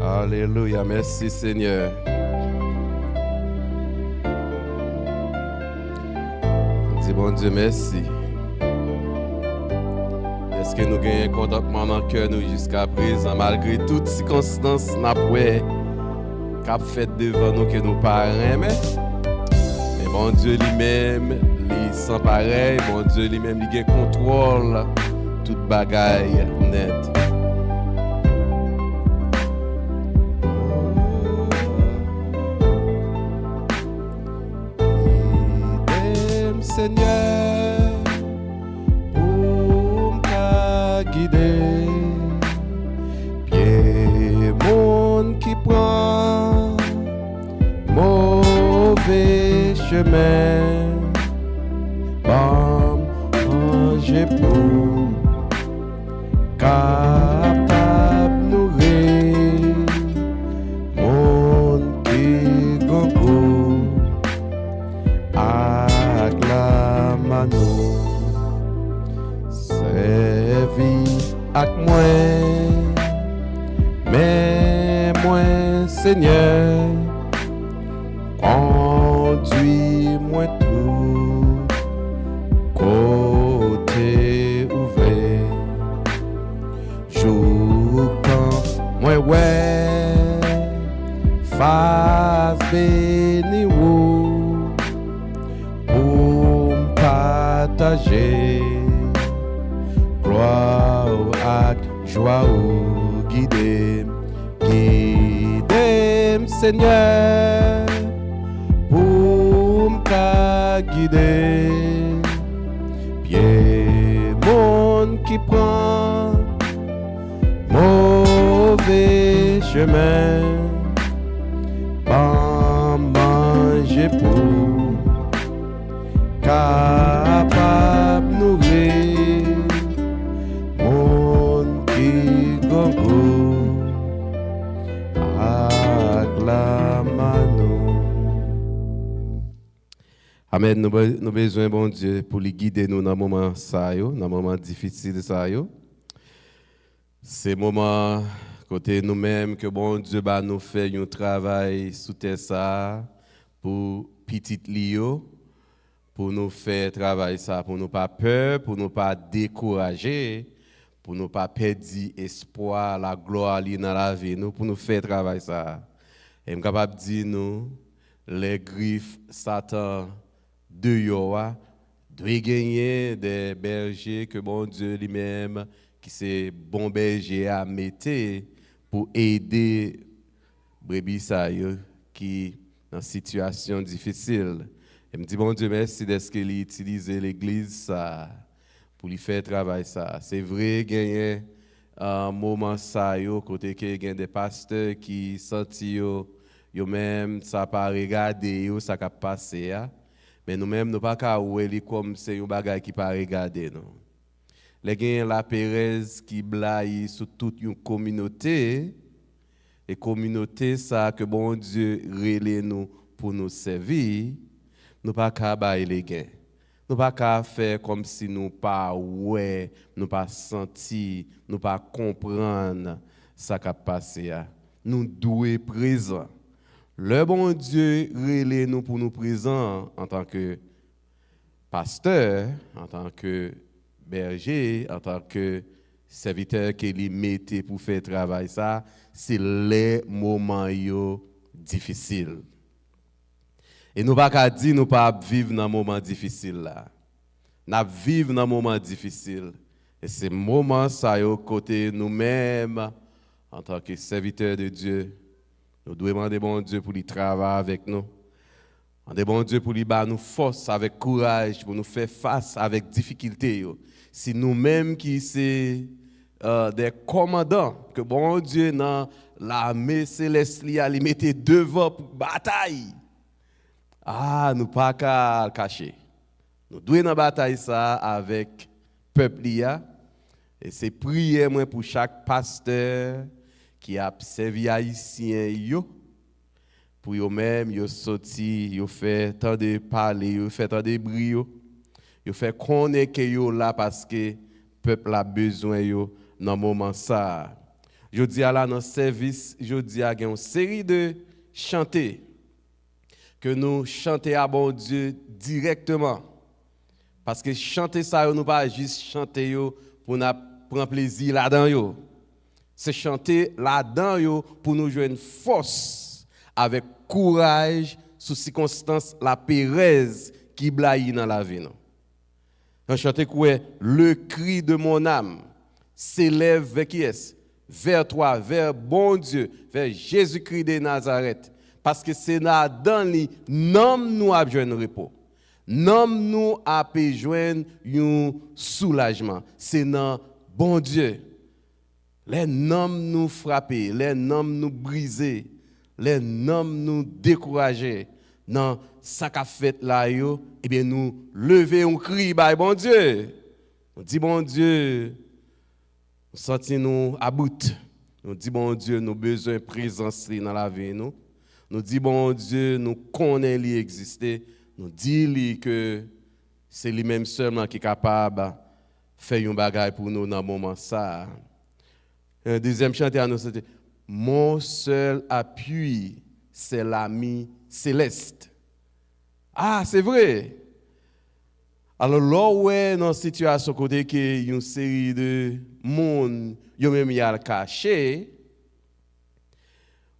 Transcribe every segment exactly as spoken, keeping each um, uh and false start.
Alelouya, mèsi Senyè. Di Bondye mèsi. Èske nou genyen kontantman nan kè nou jiska prezan, malgre tout sikonstans n ap wè k ap fèt devan nou ke nou pa renmen? Men Bondye li menm, li san parèy. Bondye li menm, li gen kontwòl tout bagay nèt. Gide m, Senyè, pou m ka gide pye moun ki pran move chemen. Ban m manje pou m kapab nouri moun ki grangou ak lamanno. Sèvi ak mwen, men mwen, Senyè, kondwi mwen tou kote ou vle. Joukan mwen wè fas beni ou, pou m pataje glwa w ak jwa ou. Gide m, gide m, Senyè, pou m ka gide pye moun ki pran move chemen. Ban m manje pou kapab nouri moun ki grangou ak lamanno. Amèn. Nou be-, nou bezwen Bondye pou li gide nou nan moman sa yo, nan moman difisil sa yo. Se moman kote nou menm ke Bondye ba nou fè yon travay sou tè sa a pou pitit li yo, pou nou fè travay sa a, pou nou pa pè, pou nou pa dekouraje, pou nou pa pèdi espwa, laglwa li nan lavi nou, pou nou fè travay sa a. E m kapab di nou, lè grif Satan deyò a, dwe genyen de bèje ke Bondye li menm, ki se bon bèje a, mete pou ede brebi sa yo ki nan sitiyasyon difisil. E m di Bondye mèsi dèske li itilize legliz sa a pou li fè travay sa a. Se vre, genyen, ah, moman sa yo kote ke gen de pastè ki santi yo, yo menm, sa pa regade yo, sa k ap pase a. Men nou menm, nou pa ka wè li kòm se yon bagay ki pa regade nou. Lè genyen laperèz ki blayi sou tout yon kominote, e kominote sa a ke Bondye rele nou pou nou sèvi, nou pa ka bay legen. Nou pa ka fè kòmsi nou pa wè, nou pa santi, nou pa konprann sa k ap pase a. Nou dwe prezan. Lè Bondye rele nou pou nou prezan antanke pastè, antanke bèje, antanke sèvitè ke li mete pou fè travay sa, se lè moman yo difisil. E nou pa ka di nou pa ap viv nan moman difisil la. N ap viv nan moman difisil. E se moman sa yo kote nou menm, antanke sèvitè de Dye, nou dwe mande Bondye pou li travay avèk nou. Mande Bondye pou li ba nou fòs avèk kouraj pou nou fè fas avèk difikilte yo. Si nou menm ki se, euh, de kòmandan, ke Bondye nan lame selès li a, li mete devan pou batay. Ah, nou pa ka al kache. Nou dwe nan batay sa a avèk pèp li a. E se priyè mwen pou chak pastè ki ap sèvi Ayisyen yo, pou yo menm, yo soti, yo fè tande pale yo, fè tande bri yo, yo fè konnen ke yo la paske pèp la bezwen yo nan moman sa a. Jodi a la nan sèvis, jodi a gen yon seri de chante ke nou chante a Bondye dirèkteman. Paske chante sa yo, nou pa jis chante yo pou n ap pran plezi ladan yo. Se chante ladan yo pou nou jwenn fòs avèk kouraj sou sikonstans laperèz ki blayi nan lavi nou. Yon chante ki wè, le cri de mon âme s'élève vers qui est? Vers toi, vers Bondye, vers Jezikri de Nazarèt. Paske se ladan li nanm nou ap jwenn repo. Nanm nou ap jwenn yon soulajman. Se nan Bondye. Lè nanm nou frape, lè nanm nou brize, lè nanm nou dekouraje nan sa k ap fèt la yo, ebyen nou leve yon kri bay Bondye. Nou di Bondye, nou santi nou about. Nou di Bondye, nou bezwen prezans li nan lavi nou. Nou di Bondye, nou konnen li egziste. Nou di li ke se li menm sèlman ki kapab fè yon bagay pou nou nan moman sa a. Yon dezyèm chante a nou se te, Mon seul appui, c'est l'ami céleste. Ah, se vre! Alò, lè w wè nan sitiyasyon kote ke yon seri de moun, yo menm y al kache,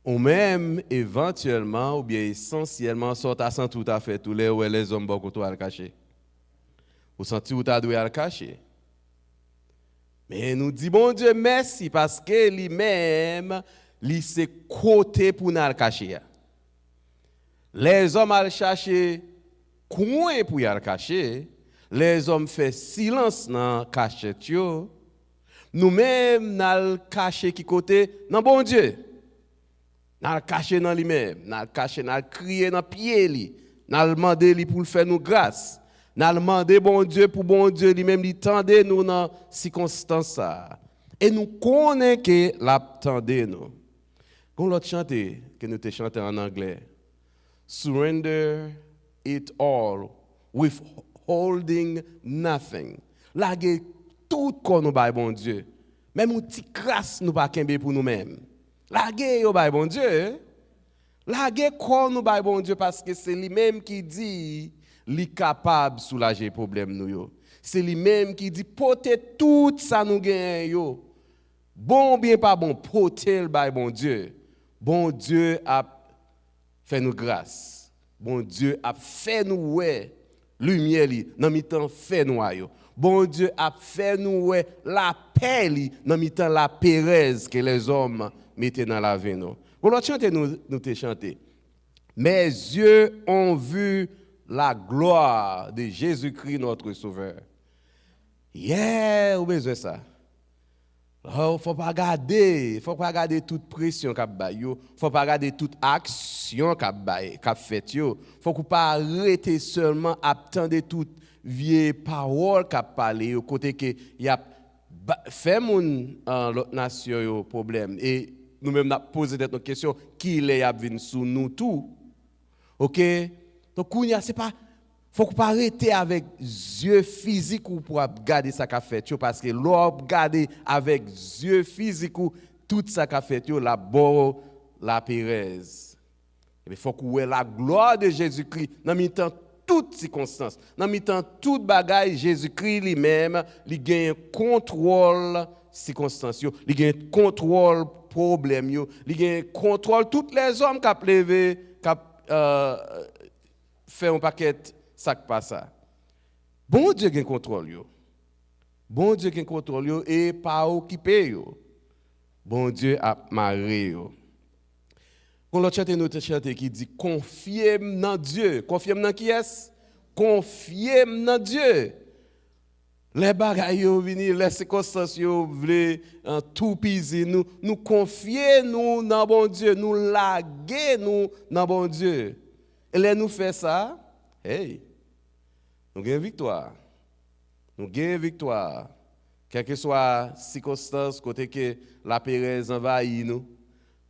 ou menm, evantyèlman oubyen esansyèlman, sa w ta santi w ta fè tou lè w wè lèzòm bò kote w al kache? Ou santi w ta dwe al kache? Men nou di Bondye mèsi paske li menm, li se kote pou n al kache a. Lèzòm al chache kwen pou y al kache, lèzòm fè silans nan kachèt yo. Nou menm, n al kache ki kote? Nan Bondye. N al kache nan li menm, n al kache, n al kriye nan pye li, n al mande li pou l fè nou gras, n al mande Bondye pou Bondye li menm li tande nou nan sikonstans sa a. E nou konnen ke l ap tande nou. Gon lòt chante ke nou te chante an anglè, Surrender it all, withholding nothing. Lage tout kò nou bay Bondye. Menm yon ti kras nou pa kenbe pou nou menm. Lage yo bay Bondye. Lage kò nou bay Bondye paske se li menm ki di li kapab soulaje pwoblèm nou yo. Se li menm ki di pote tout sa nou genyen yo. Bon oubyen pa bon, pote l bay Bondye. Bondye ap fè nou gras. Bondye ap fè nou wè limyè li nan mitan fènwa yo. Bondye ap fè nou wè lapè li nan mitan laperèz ke lèzòm mete nan lavi nou. Gon lòt chante nou, nou te chante. Mes yeux ont vu la gloire de Jésus-Christ notre Sauveur. Yeah, ou bezwen sa. Fò w pa gade, fò w pa gade tout presyon k ap bay yo, fò w pa gade tout aksyon k ap bay, k ap fèt yo. Fòk ou pa rete sèlman ap tande tout vye pawòl k ap pale yo, kote ke y ap ba- fè moun an lòt nasyon yo pwoblèm. E nou menm n ap poze tèt nou kesyon, kilè y ap vin sou nou tou? Oke? Donk, kounye a, se pa, fòk ou pa rete avèk zye fizik ou pou ap gade sa k ap fèt yo, paske lè w ap gade avèk zye fizik ou, tout sa k ap fèt yo, l ap ba w laperèz. Ebyen, fòk ou wè la gloire de Jésus-Christ nan mitan tout sikonstans, nan mitan tout bagay, Jezikri li menm, li genyen kontwòl sikonstans yo, li genyen kontwòl pwoblèm yo, li genyen kontwòl tout lèzòm k ap leve, k ap, euh, fè yon pakèt sa k pa sa. Bondye gen kontwòl yo. Bondye gen kontwòl yo e pa okipe yo. Bondye ap mare yo. Gon lòt chante nou te chante ki di, konfye m nan Dye. Konfye m nan kiyès? Konfye m nan Dye. Lè bagay yo vini, lè sikonstans yo vle, eh, toupizi nou, nou konfye nou nan Bondye, nou lage nou nan Bondye. E lè nou fè sa, hey, nou gen viktwa. Nou gen viktwa. Kèlkeswa sikonstans kote ke laperèz anvayi nou,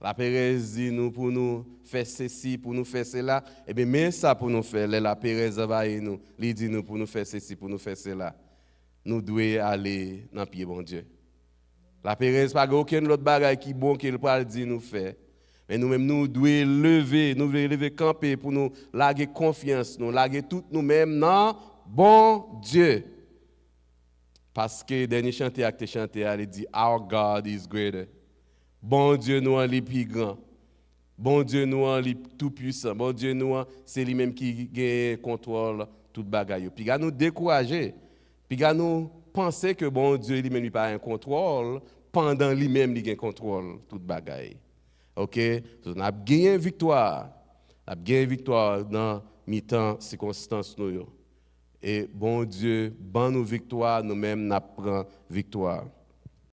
laperèz di nou pou nou fè sesi, pou nou fè sela, ebyen, men sa pou nou fè lè laperèz anvayi nou, li di nou pou nou fè sesi, pou nou fè sela. Nou dwe ale nan pye Bondye. Laperèz pa gen okenn lòt bagay ki bon ke l pral di nou fè. Men nou menm, nou dwe leve, nou dwe leve kanpe pou nou lage konfyans nou, lage tout nou menm nan Bondye. Paske dènye chante a k te chante a, li di, "Our God is greater." Bondye nou an, li pi gran. Bondye nou an, li tou pwisan. Bondye nou an, se li menm ki gen kontwòl tout bagay yo. Piga nou dekouraje. Piga nou panse ke Bondye li menm li pa gen kontwòl pandan li menm li gen kontwòl tout bagay. Oke? So, n ap genyen viktwa. N ap genyen viktwa nan mitan sikonstans nou yo. E Bondye ban nou viktwa, nou menm n ap pran viktwa.